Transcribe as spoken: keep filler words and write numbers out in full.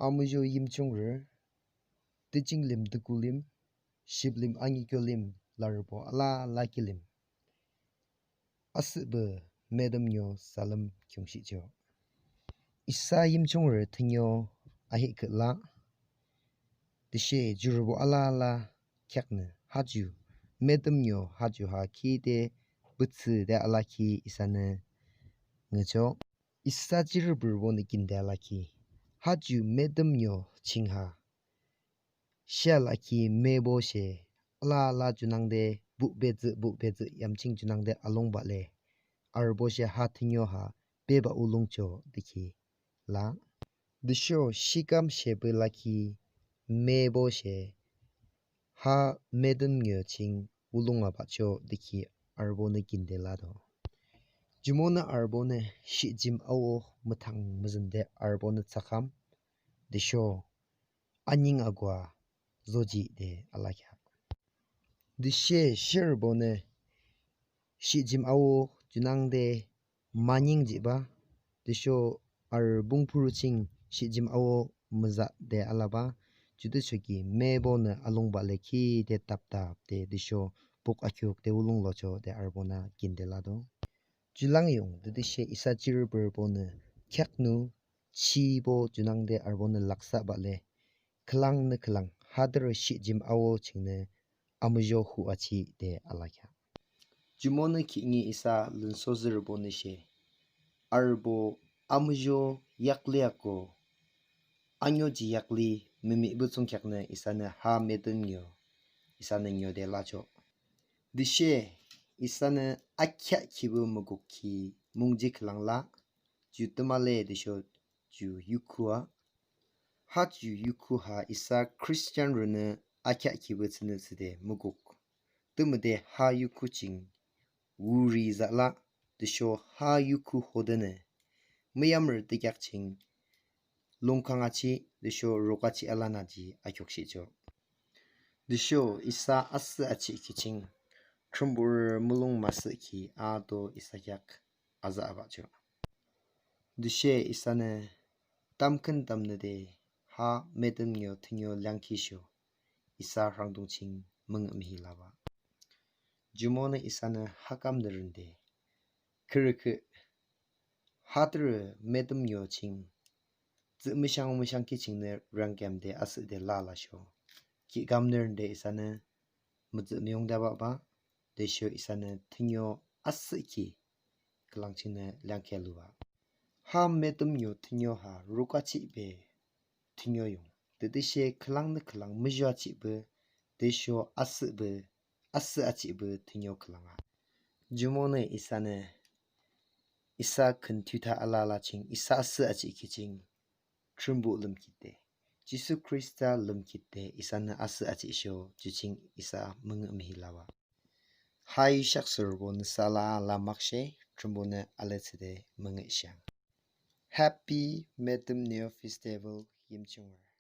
Amuzho Yimchungrü, tüching lim tüku lim, ship lim angi kyo lim larübo alala kilim asühpü Metümnyo salüm khiungshihchoh. Isa Yimchungrü thünio ahihkhüh lah. Tüshe jurübo alala kheaknü ha ju Metümnyo ha ju ha khide pütsü de alakhi isanü ngüchoh. Isa jipürübonü kinde alakhi ha ju Metümnyo ching ha she alakhi mebo she alala junangde buhpetsü buhpetsü yamching junangde alongbah le arübo she ha thünio ha bebah wulungchoh de ki lah. Tüsho shikam shepü lakhi mebo she ha Metümnyo ching wulung abahchoh de ki arübonü kinde lado. Jumonü arübonü shihjim awo müthang müzünde arübonü thsakham tüsho aning agua zojihde alakheah. Tüshe shepürübonü shihjim awo junangde maning jihbah tüsho arü pungpürü ching shihjim awo müzahde alabah. Judüchoki mebonü alongbah le khide taptapde tüsho puk akhiukde wulung lochoh de arübonü kinde lado. Julang yung tütüshe isa jipürübonü kheaknü chibo junangde arübonü laksahbah le khülangnü khülang hadürü shihjim awo chingnü amuzho hu achihde alakheah. Jumonü khihni isa lünsozürübonü she arübo amuzho yakli ako anyo ji yakli mümihpü thsungkheaknü isanü ha Metümnyo isanü nyode lachoh. Tüshe isanü akheahkhipü mükokhi mungji khülang lah. Ju tümale tüsho ju yukhu ah. Ha ju yukhu ha isa Christianrünü akheahkhipü thsünü thsüde mükok. Tümüde ha yukhu ching wuri zahlah tüsho ha yukhu hodenü müyamrü tükheak ching lungkhang achih tüsho ruk achih alana ji akhiukshihchoh. Tüsho isa asüh achihkhi ching Thrünpuh mulong müsühkhi ato isa kheak azahbahchoh. Tüshe isanü tamkhüntamnü de ha Metümnyo thünio leangkhisho isa rhangdung ching müngühmühi labah. Jumonü isanü hakamnü ründe khürükhüh hadürü Metümnyo ching tsü müshang müshangkhi chingnü rangkheamde asühde lalasho khihkamnü ründe isanü mütsü müyungde bahbah tüsho isanü thünio asühkhi khülang chingnü leangkhi lubah. Ha Metümnyo thünio ha ruk achihbe thünio yung tütüshe khülangnü khülang muzho achihpü tüsho asühpü asüh achihpü thünio khülang ah. Jumonü isanü isa khün thiyutha alala ching isa asüh achihkhi ching Thrünpuh lümkhitde Jisu Khrista lümkhitde isanü asüh achihsho ju ching isa müngühmühi labah. Ha yu shaksürübo nüsa alala makshe Thrünpuhnü aletsüde müngühshang. Happy Metümnyo Festival Yimchungrü.